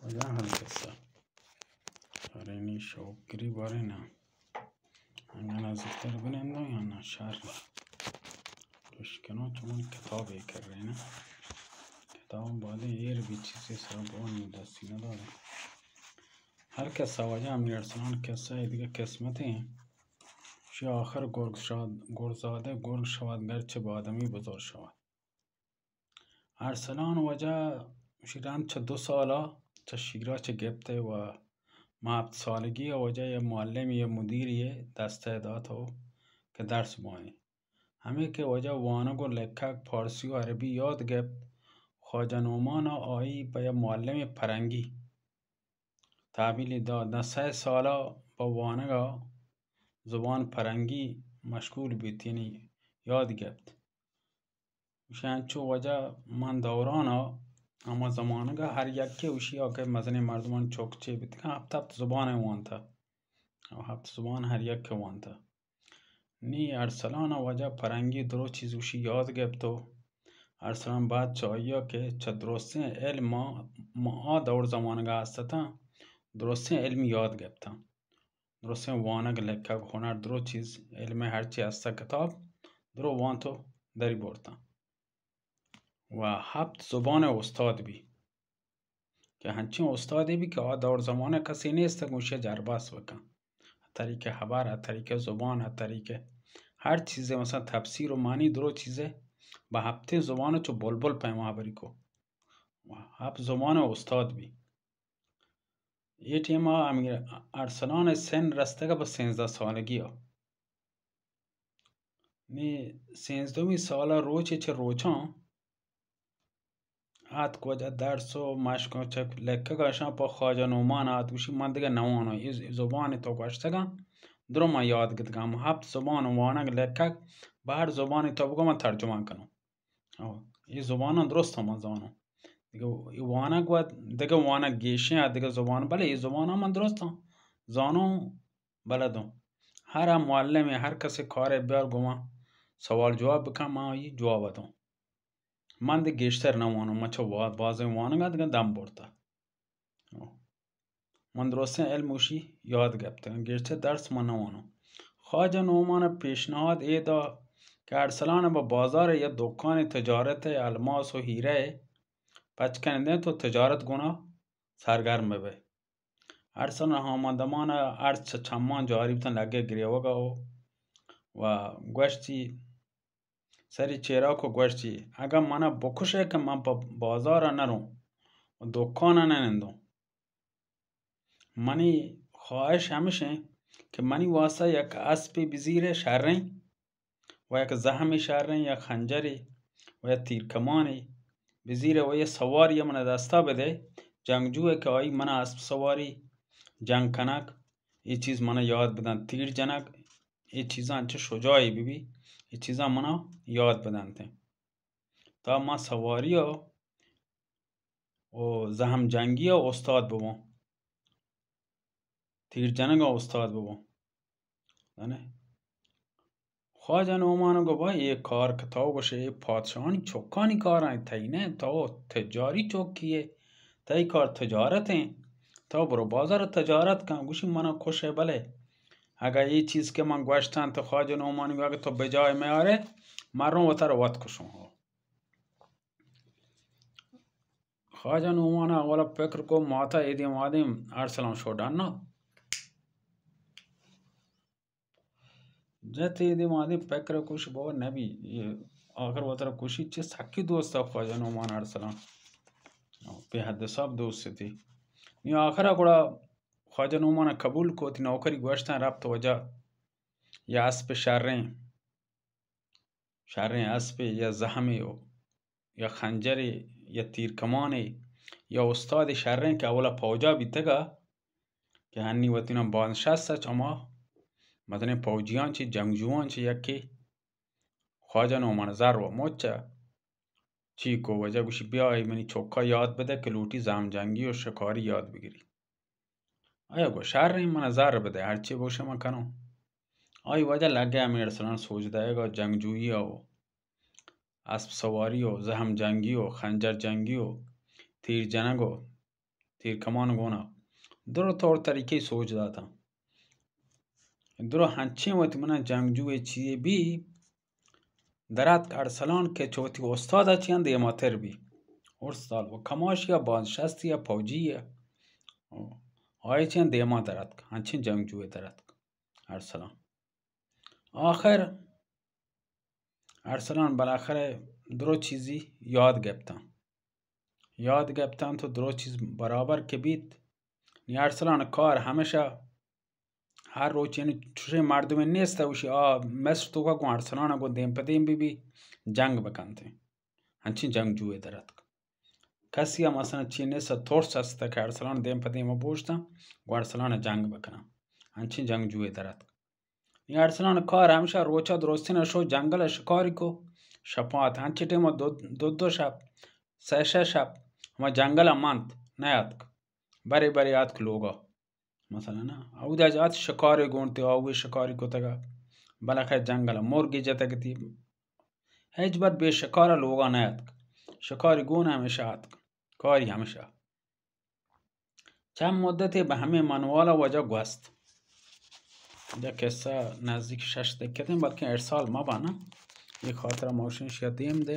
کجا ہر کسا؟ ارے نی شوق گری بارے نا۔ انگا نزدیکتر بنندو یا نا شر؟ اشکنو چون کتاب کر رہے نا۔ کتاب بالے ایر بھی چیزے سر بون دستی ندارے۔ ہر کسا واجہ امیر ارسلان کسا ہے دیگہ قسمت ہیں۔ شی آخر گرگ شاد، گرزادہ گرگ شواد گرچہ بادمی بزر شواد۔ ارسلان واجہ شی رند چہ دو سالا چہ شیرا چہ گپتے و ما ہفت سالگی ء واجہ یا معلم یا مدیر یہ دستہ دات و کہ درس بوانی۔ ہمے کہ واجہ وانگ و لکھگ پارسی و عربی یاد گپت، خواجہ نعمان ء آئی پہ یا معلم پرنگی تحویلی دات۔ داں سئے سالا پہ وانگ ء زبان پرنگی مشغول بیت، یعنی یاد گپت۔ گوشی انچو واجہ من دوران ء ہما زمانگ ء ہر یکے گوشی آ کہ مزنیں مردمان چک چے بیتگاں، ہپت ہپت زبان ء وانتہ۔ ہپت زبان ہر یکے وانتہ۔ نی ارسلان ء واجہ پرنگی درو چیز گوشی یاد گپت و ارسلان بعد چہ آئی ء کہ چہ درستیں علم ء ما آ دور زمانگ ء ہست اتاں، درستیں علم یاد گپتاں۔ درستیں وانگ، لکھگ، ہنر، درو چیز، علم ہرچی ہستہ کتاب درو وانت و دری برتاں۔ و ہپت زبان استاد بی کہ ہنچیں استادے بی کہ آ دور زمانہ کسی نیست گوشی جرباس بکن۔ طریقہ ہبر، طریقہ زبان، طریقہ ہر چیزے، مثلاً تفسیر و معنی درو چیزے بہ ہپتیں زبان چو بلبل پیما ہبری کو۔ و ہپت زبان استاد بی۔ اے ٹیم ء امیر ارسلان ء سن رستگ ء بہ سینزدہ سالگی ء۔ نی سینزدہمی سال ء روچے چہ روچاں آتک واجہ درس و مشق و چہ لکھگ اشاں پہ خواجہ نعمان آت گوشی من دگہ نواناں، اے زبان تو گوشتگاں درو من یاد گتگاں، ہپت زبان وانگ لکھگ، بہ ہر زبانی تو بگو من ترجمان کنوں۔ او، اے زباناں درستاں من زانوں۔ دگہ اے وانگ و دگہ وانگ گیشیں ء دگہ زبان، بلے اے زباناں من درستاں زانوں، بلدوں۔ ہر ء معلم ء ہر کسے کارے بیار گوں من سوال جواب بکن، من آئی جواب دوں۔ من دگہ گیشتر نہ وانوں، من چہ وا-، بازیں وانگ ء دگہ دم برتہ۔ من درستیں علم گوشی یاد گپتگاں، گیشتر درس من نہ وانوں۔ خواجہ نعمان ء پیشنہاد اے دا کہ ارسلان ء بہ بازار ء یا دکانے تجارت ء الماس و ہیرہ ء پچ کنندیں تو تجارت گونا سرگرم بہ بئے۔ ارسلان ہما دمان ء ارس چہ چمان جاری بوتن لگے گریوگ ء و گوشتی، سری چیراک و گوشتی، اگاں من ء بکشئے کہ من پہ بازار ء نہ روں و دکان ء نہ نندوں۔ منی خواہش ہمش انت کہ منی واسطہ یک اسپے بزیرئے شریں و یک زہمے شریں، یک خنجرے و یک تیرکمانے بزیرئے و یک سواری ء من ء دستا بدئے، جنگجوئے کہ آئی من ء اسپ سواری، جنگ کنگ، اے چیز من ء یات بدنت، تیر جنگ، اے چیزاں انچو شجاعے بہ بی، اے چیزاں من ء یات بدنت۔ تا من سواری ء و زہم جنگی ء استاد بباں، تیر جنگ ء استاد بباں۔ زانے؟ خواجہ نعمان ء گو با، اے کار کہ تو گوشے، اے پادشاہانی چکانی کار انت، تئی نہ انت، تو تجاری چکی ئے، تئی کار تجارت انت، تو برو بازار ء تجارت کن۔ گوشی، من ء کش ئے، بلے اگاں اے چیز کہ من گوشتنت خواجہ نعمانی، اگہ تو بجائے میارے، من روں وتر وت کشوں۔ خواجہ نعمان ء اولا پکر کو، ماتا اے دیم آ دیم ارسلان شو ڈنا۔ جت اے دیم آ دیم پکر کوش بابا نبی، اے آخر وترا کوشی چہ سکی دوست ء خواجہ نعمان ارسلان۔ بے حد حساب دوست تھی۔ نی آخر ء گڑا خواجہ نعمان ء قبول کو، تئی نوکری گوشتن رپت وجہ یا اسپ شریں۔ شریں اسپے یا زہمے و یا خنجرے یا تیرکمانے یا استاد شریں کہ اولا پوجا بیتگا کہ ہنی وتینا بانشست چما مزنیں پوجیاں چہ جنگجوان چہ یکے خواجہ نعمان زر و مچ چی کو وجہ گوشی، بیا اے منی چکا یاد بدے کہ لوٹی زہم جنگی و شکاری یاد بگری۔ آیا گو شر ایں، من زر بدے، ہرچی بوشے من کنوں۔ آئی وجہ لگے ہمیں ارسلان سوج دئیگا، جنگجوئی و اسپ سواری و زہم جنگی و خنجر جنگی و تیر جنگ و تیر کمان گونا. درو طور طریقے سوج داتاں. درو ہنچیں وقت منا جنگجو چیے بی دراتک ارسلان کہ چوتی استاد چیان دیما تر بی. استاد و کماشی یا بازنشستی یا فوجی یا آئی چیان دیما دراتک، ہنچیں جنگجو دراتک ارسلان. آخر ارسلان بالاخره درو چیزی یاد گپتاں. یاد گپتاں تو درو چیز برابر کہ بیت. نی ارسلان کار ہمیشہ ہر روچ یعنی چوشیں مردمے نیست اوشی آ مصر توکا گوں ارسلان گوں دیم پہ دیم بی بی جنگ بکنت. ہنچیں جنگجوے دراتک. کسی ہم مثلاً چی نیست ترس است کہ ارسلان دیم پہ دیم بوشتاں گوں ارسلان جنگ بکناں. ہنچیں جنگجوے دراتک. نی ارسلان کار ہمیشہ روچا درستین شو جنگل شکاری کو. شپات ہنچی ٹیم دو، دو، دو شپ، سہ شہ شپ ہما جنگل منت نیاتک. برے برے آتک لوگا. مثلاً نا، اودا جات شکاری گونتے آوے شکاری کتگا. بالاخره جنگل مرگی جتگتی. ہچ بد بے شکار لوگا نیاتک. شکاری گون ہمیشہ آتک. کاری ہمیشہ. چند مدتے بہ ہمے منوال وجہ گوست. جا قصہ نزدیک شش دقیقہ، بلکہ ارسال مبانا. یہ خاطر موشن شیا دیم دے.